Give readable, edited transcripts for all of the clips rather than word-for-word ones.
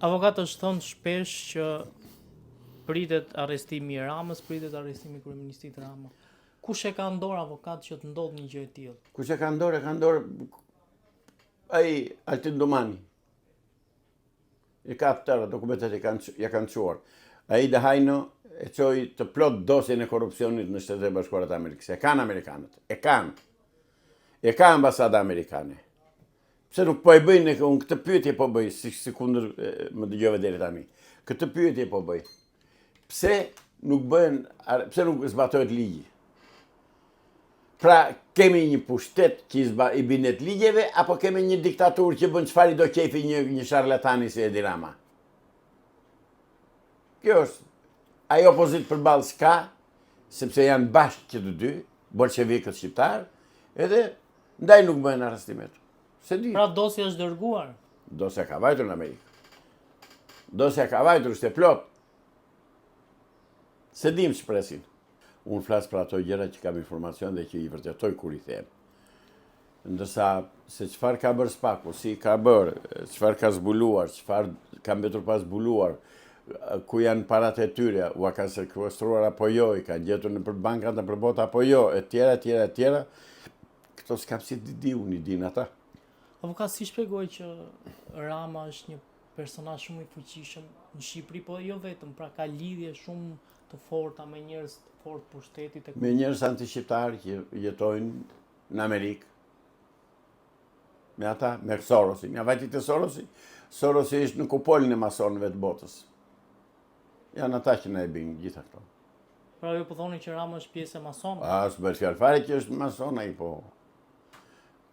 Avokat është thënë shpesh që pritet arrestimi i Ramës, pritet arrestimi i kryeministrit Rama. Kush e ka në dorë avokat që të ndodhë një gjë e tillë? Kush e ka në dorë, e ka në dorë ai Altin Dumani. I ka të tëra dokumentet i kanë ja kanë çuar. Aida Hajno e çoi të plot dosjen e korrupsionit në Shtetet e Bashkuara të Amerikës. E kanë amerikanët, e kanë. E ka ambasada amerikane. Pse nuk po e bëjnë, unë këtë pyetje po bëj, si, sikundër më dëgjove deri tani. Këtë pyetje po bëj. Pse nuk bëhen, pse nuk zbatohet ligji? Pra, kemi një pushtet që i, zba, i bindet ligjeve, apo kemi një diktaturë që bën çfarë i do qejfi një, një sharlatani si Edi Rama? Kjo është, ai opozitë përballë s'ka, sepse janë bashkë që të dy, bolshevikët shqiptarë, edhe ndaj nuk bëhen arrestimet. S'e di. Pra dosja është dërguar? Dosja ka vajtur në Amerikë. Dosja ka vajtur, është e plotë. S'e dim ç'presin. Unë flas për ato gjëra që kam informacion dhe që i vërtetoj kur i them. Ndërsa se çfarë ka bërë Spaku, si ka bërë, çfarë ka zbuluar, çfarë ka mbetur pa zbuluar, ku janë paratë e tyre, ua kanë sekuestruar apo jo, i kanë gjetur nëpër bankat nëpër botë apo jo, e tjera, e tjera, e tjera, këto s'kam si t'i di unë, i dinë ata. Avokat, si shpjegohet që Rama është një personazh shumë i fuqishëm në Shqipëri, po jo vetëm, pra ka lidhje shumë të forta me njerëz të fortë pushtetit e Me njerëz antishqiptarë që jetojnë në Amerikë. Me ata, me Sorosin. Ja vajti te Sorosi. Sorosi është në kupolën e masonëve të botës. Janë ata që na e bëjnë gjitha këto. Pra ju po thoni që Rama është pjesë e masonëve? A, s'bëhet fjalë fare që është mason ai, po.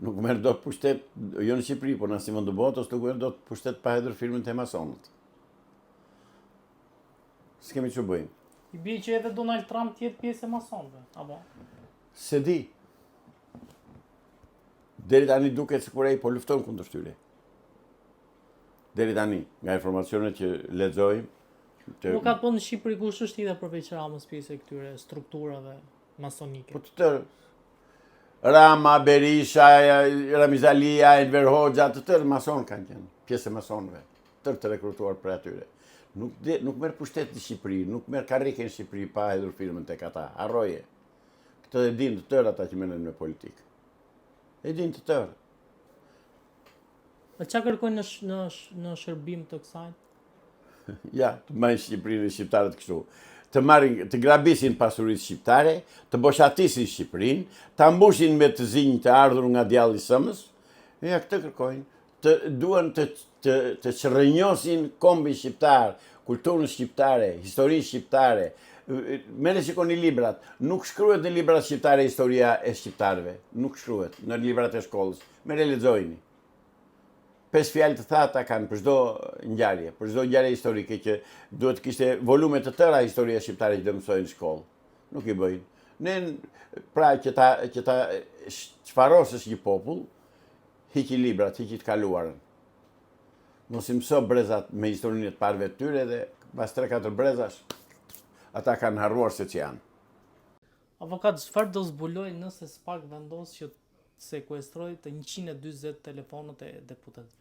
Nuk merr dot pushtet, jo në Shqipëri, po në asnjë vend të botës, nuk merr dot pushtet pa hedhur firmën te masonët. S'kemi ç'u bëjmë. I bie që edhe Donald Trump të jetë pjesë e masonëve, apo? S'e di. Deri tani duket sikur ai po lufton kundër tyre. Deri tani, nga informacionet që lexojmë, të... Nuk ka po në Shqipëri kush është tjetër përveç Ramës pjesë e këtyre strukturave masonike. Po të tërë. Rama, Berisha, Ramiz Alia, Enver Hoxha, të tërë masonë kanë qenë, pjesë e masonëve, tërë të rekrutuar prej atyre. Nuk, de, nuk merr pushtet në Shqipëri, nuk merr karrike në Shqipëri pa hedhur firmën tek ata, harroje. Këtë e dinë të tërë ata që merren me politikë. E dinë të tërë. E ça kërkojnë në, në, në shërbim të kësaj? Ja, të mbajnë Shqipërinë e shqiptarët kështu. Të marrin, të grabisin pasuritë shqiptare, të boshatisin Shqipërinë, ta mbushin me të zinj të ardhur nga djalli sëmës. Ja, këtë kërkojnë. Të duan të të të çrrënjosin kombin shqiptar, kulturën shqiptare, historinë shqiptare. Merrni shikoni librat, nuk shkruhet në librat shqiptare historia e shqiptarëve, nuk shkruhet në librat e shkollës. Merre lexojini. Pesë fjalë të thata kanë për çdo ngjarje, për çdo ngjarje historike që duhet të kishte volume të tëra historia shqiptare që do mësojnë në shkollë. Nuk i bëjnë. Ne pra që ta që ta shfarosësh një popull, hiqi librat, hiqi të kaluarën. Mos i mëso brezat me historinë e të parëve të tyre dhe pas 3-4 brezash ata kanë harruar se ç'janë. Avokat, çfarë do zbulojë nëse SPAK vendos që sekuestrojë të 140 telefonët e deputetëve.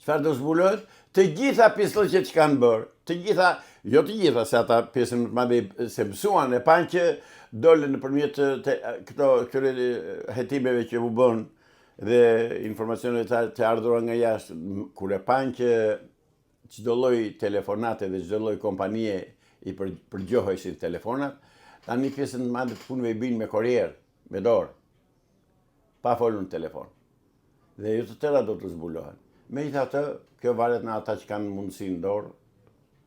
Çfarë do zbulohet? Të gjitha pisllëqet që kanë bërë, të gjitha, jo të gjitha, se ata pjesën më të madhe se mësuan, e panë që dolën nëpërmjet të, këto, këtyre hetimeve që u bënë dhe informacioneve të, të ardhura nga jashtë, kur e panë që çdo lloj telefonate dhe çdo lloj kompanie i për, përgjoheshin telefonat, tani pjesën më të madhe të punëve i bëjnë me korrier, me dorë, pa folur në telefon. Dhe jo të tëra do të zbulohen. Megjithatë, kjo varet nga ata që kanë mundësi në dorë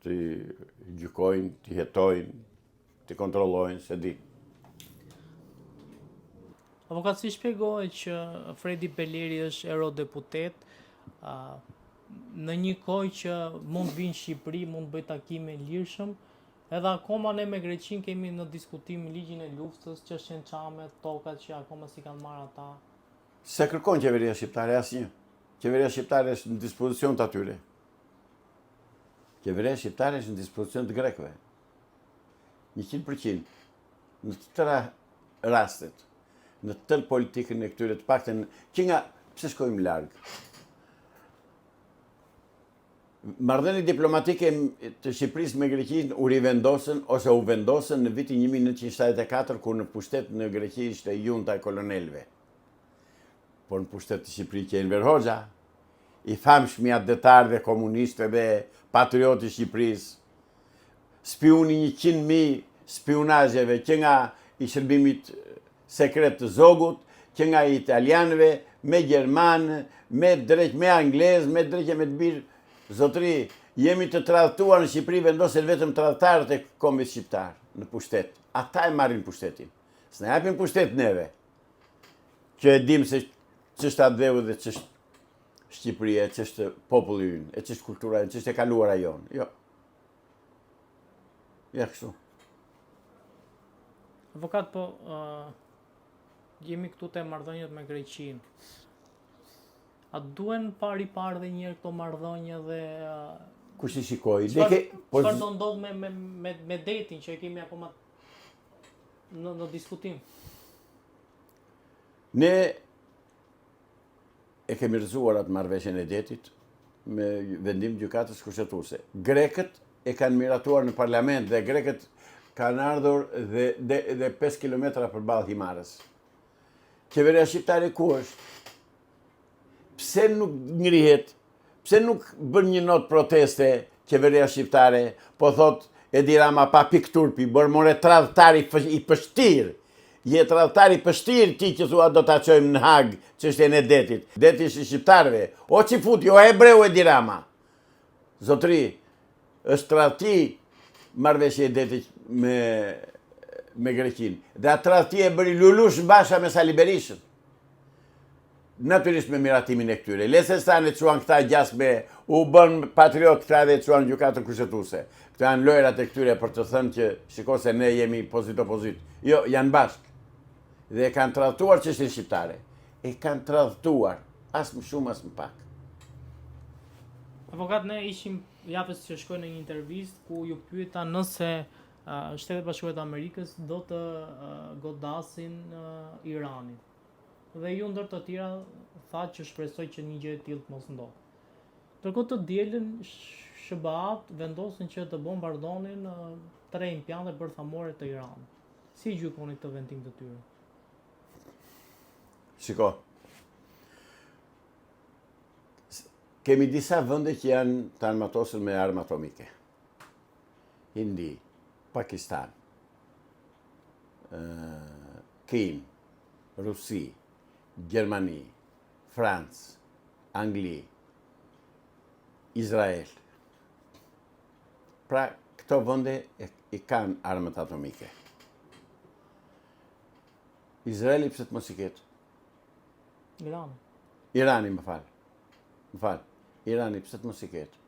të gjykojnë, të hetojnë, të kontrollojnë, s'e di. Avokat si shpjegohet që Fredi Beleri është eurodeputet, në një kohë që mund të vijë në Shqipëri, mund të bëjë takime lirshëm, Edhe akoma ne me Greqinë kemi në diskutim ligjin e luftës, çështjen çame, tokat që akoma s'i kanë marrë ata. S'e kërkon qeveria shqiptare asnjë. Qeveria shqiptare është në dispozicion të atyre. Qeveria shqiptare është në dispozicion të grekëve. 100% në të tëra rastet, në të tërë politikën e këtyre të paktën që nga pse shkojmë larg. Marrëdhëniet diplomatike të Shqipërisë me Greqinë u rivendosën ose u vendosën në vitin 1974 kur në pushtet në Greqi ishte junta e kolonelëve. Por në pushtet të Shqipëri qe Enver Hoxha, i famshmi atdhetar dhe komunist dhe patriot i Shqipërisë, spiuni i 100.000 spiunazheve që nga i shërbimit sekret të Zogut, që nga italianëve, me gjermanë, me dreq, me anglezë, me dreq e me të birë, zotëri, jemi të tradhtuar në Shqipëri, vendosen vetëm tradhtarët e kombit shqiptar në pushtet. Ata e marrin pushtetin. S'na japin pushtet neve, që e dim se ç'është atdheu dhe ç'është Shqipëria, ç'është populli ynë, e ç'është kultura ynë, ç'është e kaluara jonë. Jo. Ja kështu. Avokat, po uh, jemi këtu te marrëdhëniet me Greqinë. A duhen pa riparë dhe njëherë këto marrëdhënie dhe uh, kush i shikoi? Çfarë ke, po çfarë do ndodh me me me me detin që e kemi akoma në në diskutim? Ne e kemi rrëzuar atë marrëveshjen e detit me vendim gjykatës kushtetuese. Grekët e kanë miratuar në parlament dhe grekët kanë ardhur dhe, dhe, dhe 5 km përballë Himarës. Qeveria shqiptare ku është? Pse nuk ngrihet? Pse nuk bën një notë proteste qeveria shqiptare, po thotë Edi Rama pa pikë turpi, bërë more tradhtar i pështirë. Je tradhtar i pështirë ti që thua do ta çojmë në Hagë çështjen e detit. Deti është i shqiptarëve. O çifuti, o hebreu Edi Rama. Zotëri, është tradhti marrëveshja e detit me me Greqinë. Dhe atë tradhti e bëri Lulush Basha me Sali Berishën. Natyrisht me miratimin e këtyre. Le se sa e çuan këta gjasme, u bën patriot këta dhe e çuan gjykatën kushtetuese. Këto janë lojrat e këtyre për të thënë që shiko se ne jemi pozitë opozitë. Jo, janë bashkë. Dhe e kanë tradhtuar çështjen shqiptare. E kanë tradhtuar, as më shumë as më pak. Avokat, ne ishim javës që shkoi në një intervistë ku ju pyeta nëse Shtetet e Bashkuara të Amerikës do të godasin Iranin. Dhe ju ndër të tjera thatë që shpresoj që një gjë e tillë të mos ndodhë. Ndërkohë të dielën SHBA-t vendosën që të bombardonin tre impiante bërthamore të Iranit. Si e gjykoni këtë vendim të tyre? Shiko. Kemi disa vende që janë të armatosur me armë atomike. Indi, Pakistan, Kinë, Rusi, Gjermani, Francë, Angli, Izrael. Pra, këto vende i kanë armët atomike. Izraeli pse të mos i ketë? Irani. Irani, më fal. Më fal. Irani pse të mos i ketë?